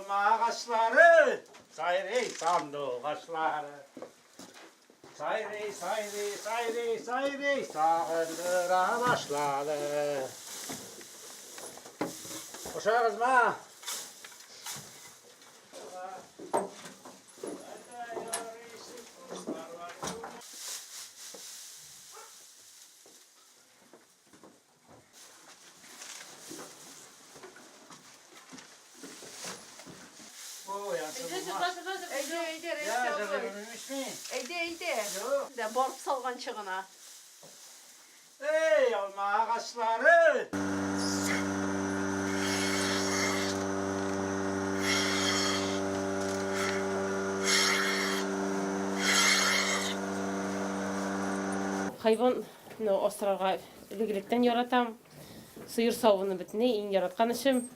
Алма агачлары, сайрый сандугачлары. Сайрый, сайрый, сайрый, сайрый, сагындыра башлады. Кушагызмы? Әйдә, әйдә, Рәис абый. Әйдә, әйдә. Дә барып салганчы гына. Эй, алма агачлары! Хайванны асрарга элек-электән яратам. Сыер савуны бөтенләй иң яраткан эшем.